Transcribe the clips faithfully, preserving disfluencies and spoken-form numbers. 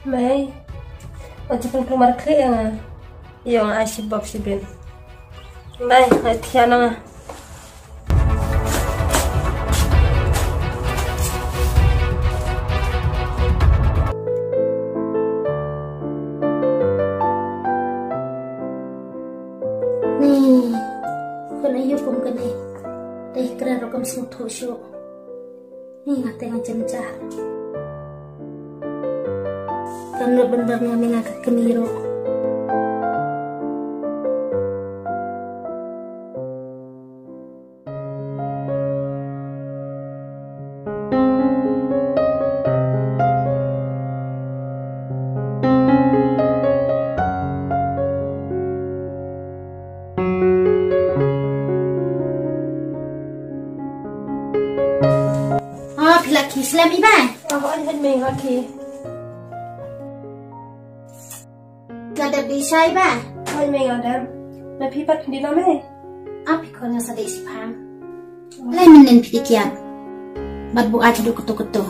Mei, wat ju pynkulmar khlieh ïa nga. Ïa nga ai shibok shibit. Mei, ai thiah na nga. Ni, khun aïu kum kane. Dei kren ruh kam sngewthuh shuh. Ni nga te nga jynjar. Kan lut ban bar nga me nga ka kmie ruh. Oh, phi la khie slem i ba? Oh, hooid, hooid mei, nga khie. Ka dep dih shai ba? Hooid mei, nga dep. Ma phi pat phin dih noh mei? Ah, phi khun, nga sa dih shiphang. Lai mynnin phi dih kiad. Bad buaid haduh kato kato.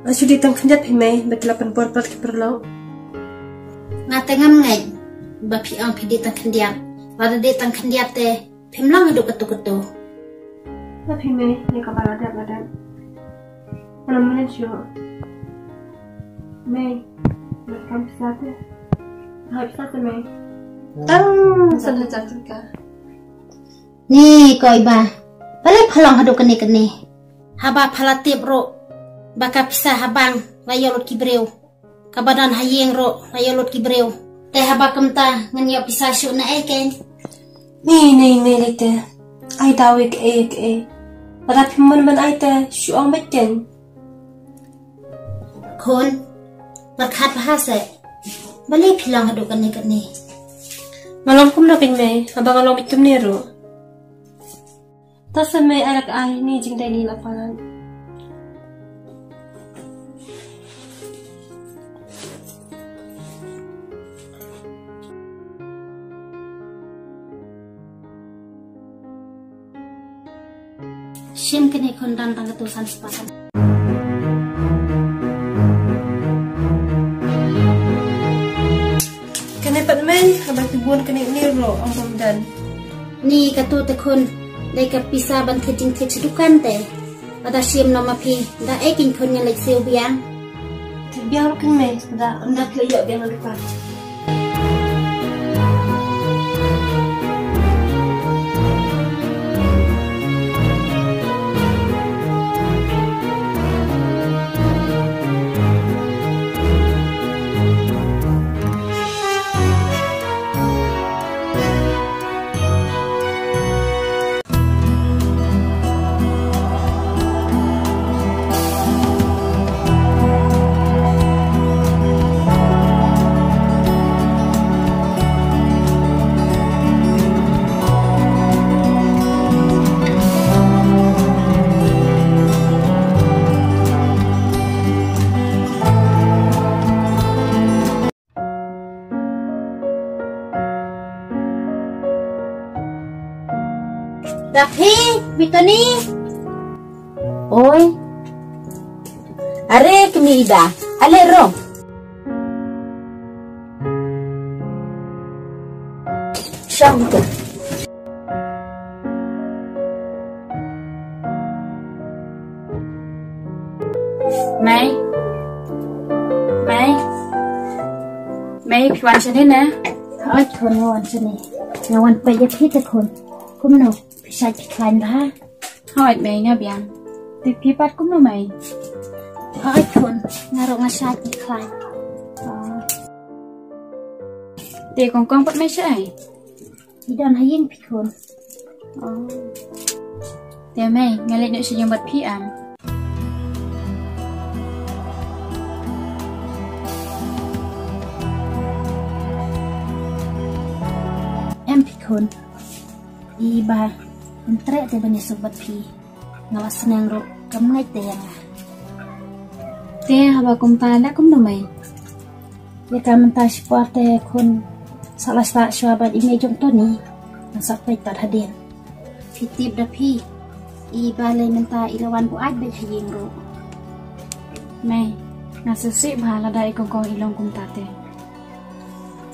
Nga shu dih tang khyndiat phi mei, ba ki la pynbor pat ki paralok. Nga te ngam ngeit ba phi ong phi dih tang khyndiat. Lada dih tang khyndiat te phim long haduh kato kato. Ba phi mei, ïa kaba la dep la dep. Ngam ngeit shuh. Mei, nga kam pisa te. Hai pisa te mei. Tang san hajar tyngka. Ni ko i ba. Balei pha long haduh kane kane? Haba pha la tip ruh ba ka pisa ha bank la ïoh lut ki briew. Kaba don ha ïing ruh la ïoh lut ki briew. Te haba kumta ngan ïoh pisa shuh na ei keiñ? Ni, ni, ni lei te. Ai daw ïa kaei kaei. Lada phim mon ban ai te shu ong beit keiñ. Khun, pyrkhat bha seh. Balei phi long haduh kane kane? Nga long kumno keiñ mei, haba nga long beit kumne ruh. Ta sa mei, ai la ka ai, ni jingdei ni la palat. Shim kane khun, dang tang katu san spah. Kane pat mei, haba ki bun kane ni ruh ong bym don. Ni katu te khun, dei ka pisa ban thied jingthied sha dukan te. Lada shim noh ma phi, da ei keiñ khun, ngan leit siew biang. Thied biang ruh keiñ mei, da ynda phi la ïoh biang na dukan. Daphi, Mitoni. Oi. Are kmie Ida, ale ro. Shong tu. Mei. Mei. Mei, phi wan shane ne? Hooid khun, nga wan shane. Nga wan peit ïa phi te khun. Kumno, phi shait phi khlaiñ bha? Hooid mei, nga biang. Te phi pat kumno mei? Hooid khun, nga ruh nga shait phi khlaiñ. Ah. Te kong kong pat mei shaei? I don ha ïing phi khun. Oh. Te mei, nga leit noh sha ïing bad phi em? Em phi khun. I ba, ym treh te ban ïasuk bad phi. Nga la sneng ruh, kam ngeit te ïa nga. Te haba kumta leh kumno mei? Ïa ka mynta shipor te khun, sa la start shuwa bad i mei jong Tony. Ngan sa peit tad hadien. Phi tip da phi, i ba lei mynta i la wan buaid beit ha ïing ruh. Mei, Nga sngewsih bha lada i kong kong i long kumta te.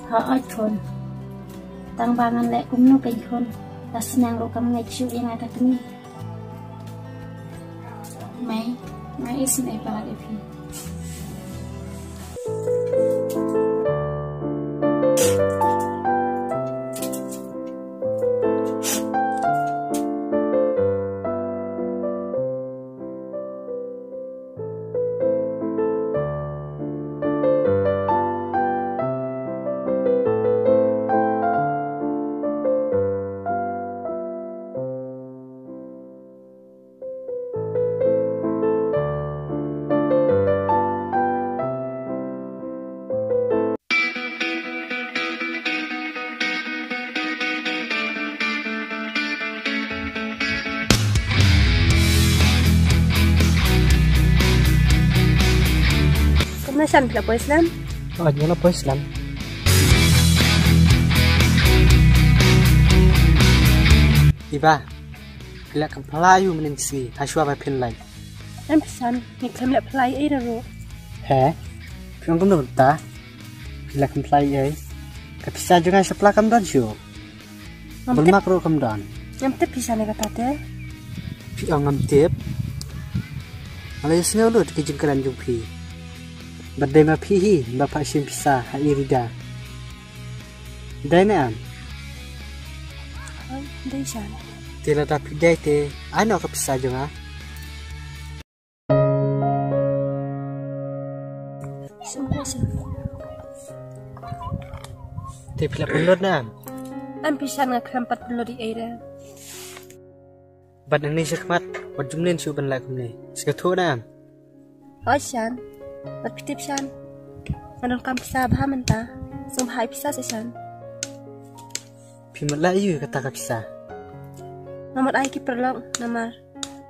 Hooid khun. Tang ba ngan leh kumno kein khun. La sniang ruh kam ngeit shuh ïa nga ka kmie. Mei, nga isynei palat ïa phi. Kumno Shan, phi la poi slem? Oh, nga la poi slem. Iba, phi la kam pynlait ïa u mynnin ka sngi, ha shuwa ba phin leit. Em phi Shan, ngi khlem leh pynlait ei ruh. He? Phi ong kumno mynta? Phi la kam pynlait ei? Ka pisa jong nga shapla kam don shuh. Ngam tip. Bulmak ruh kam don. Ngam tip pisa ne kata te. Phi ong ngam tip. Nga la ïohsngew lut ki jingkren jong phi. Bad dei ma phi hi ba phah shim pisa ha i Rida. Dei ne em? Hooid, dei Shan. Te lada phi dei te, ai noh ka pisa jong nga. Te phi la pynlut ne em? Em phi Shan, nga khlem pat pynlut ei ei re. Bad nangne shakhmat wat ju mlien shuh ban leh kumne. Sngewthuh ne em? Hooid Shan. Bad phi tip Shan, nga donkam pisa bha mynta. Sngewbha ai pisa seh Shan. Phi mut leh aïu ïa kata ka pisa? Nga mut ai ki paralok namar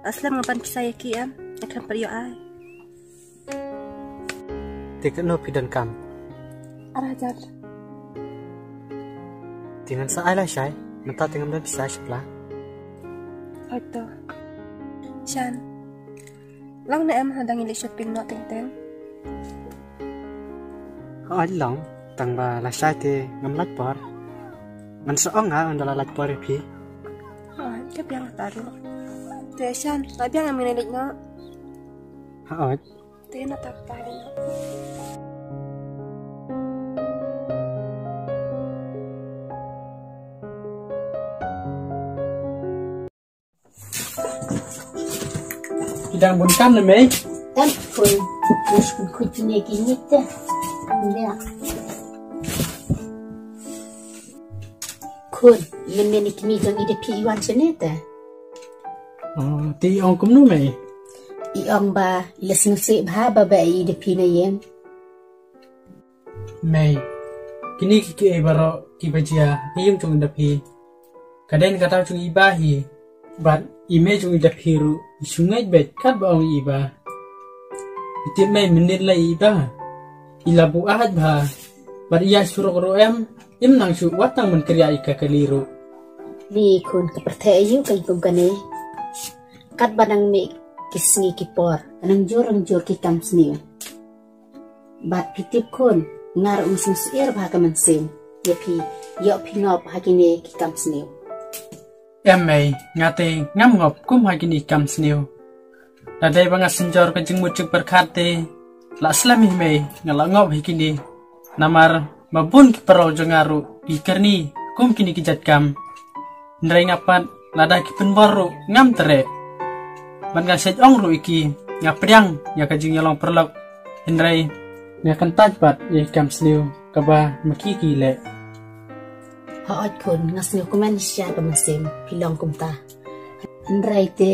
la slem nga ban pisa ïa ki, em, nga khlem pat ïoh ai. Te katno phi donkam? Ar hajar. Te ngan sa ai lashai, mynta te ngam don pisa shapla. Hooid to. Shan, long ne em ha dang ïaleh shopping noh teng teng? Hooid long, tang ba lashai te ngam lait por. Ngan sa ong ha ynda la lait por ïa phi. Hooid, ka biang kata ruh. Te Shan, la biang em, ngin ïaleit noh. Hooid. Te na tak tak na. Ki dang bun kam ne mei? Em khun. Us kun khun ne ki nit te. Ya. Khun, men men ki mi jong i da phi i wan chene te. Oh, te i ong kumno mei? I ong ba i la sngewsih bha ba ba i da phi na ïing. Mei, kine ki kiei baroh kiba jia ha ïing jong i da phi, ka dei na ka daw jong i ba hi. Bad i mei jong i da phi ruh i shu ngeit beit katba ong i ba. I tip mei, mynnin la i ba i la buaid bha. Bad i ïaid surok ruh em, im nang shuh wat tang ban kyrïa ïa ka kali ruh. Ni khun, ka pyrthei aïu kan kum kane. Katba nang mih ki sngi ki por, nang jur nang jur ki kam sniew. Bad phi tip khun, nga ruh nga sngewsyier bha ka mynsiem ïa phi, ïoh phi ngop ha kine ki kam sniew. Em mei, nga te ngam ngop kum ha kine ki kam sniew. Lada dei ba nga synjor ka jingmut jingpyrkhat te la slem hi mei, nga la ngop hi kine. Namar ba bun ki paralok jong nga ruh ki kyrni kum kine ki jait kam. Hynrei nga pat lada ki pynbor ruh ngam treh. Bad nga shet ong ruh ïa ki, nga pdiang ïa ka jingïalong paralok. Hynrei nga kyntait pat ïa ki kam sniew kaba ma ki ki leh. Hooid khun, nga sngewkmen shisha ka mynsiem phi long kumta. Hynrei te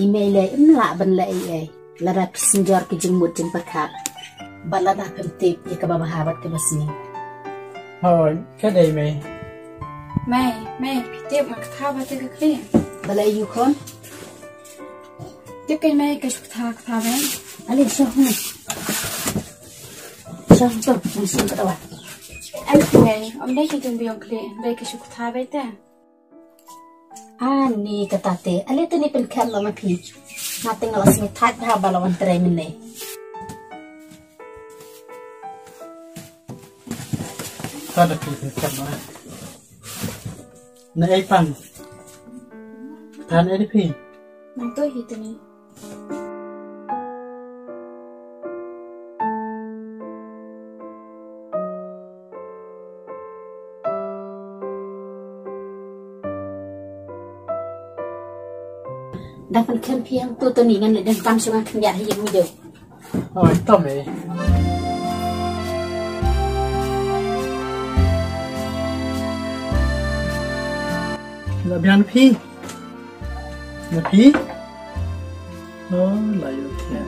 i mei lei im lah ban leh ei ei lada phi synjor ki jingmut jingpyrkhat. Bad lada phim tip ïa kaba bha bad kaba sniew. Hooid, ka dei mei. Mei, mei, phi tip nga ktha ba te ka khlieh. Balei aïu khun? Tip kein mei, ka shu ktha ktha beit. Ale shong ne. Shong to, shong shong ka dawa. Ai mei, ym dei ki jingbiang khlieh, dei ka shu ktha beit te. Ani kata te, ale te ni pynkhem ma phi. Nga te nga la sngewthuh bha ba la wan trei mynne. Ta da phi phi kat ma. Na ei pan. Tan ei da phi. Nang to hi tuni. Da pan khlem phiang to tuni ngan leit dang pan shuwa khyndiat ha ïing mi do. Oi, to me. La bian phi. Na phi. Oh, la ïoh phi.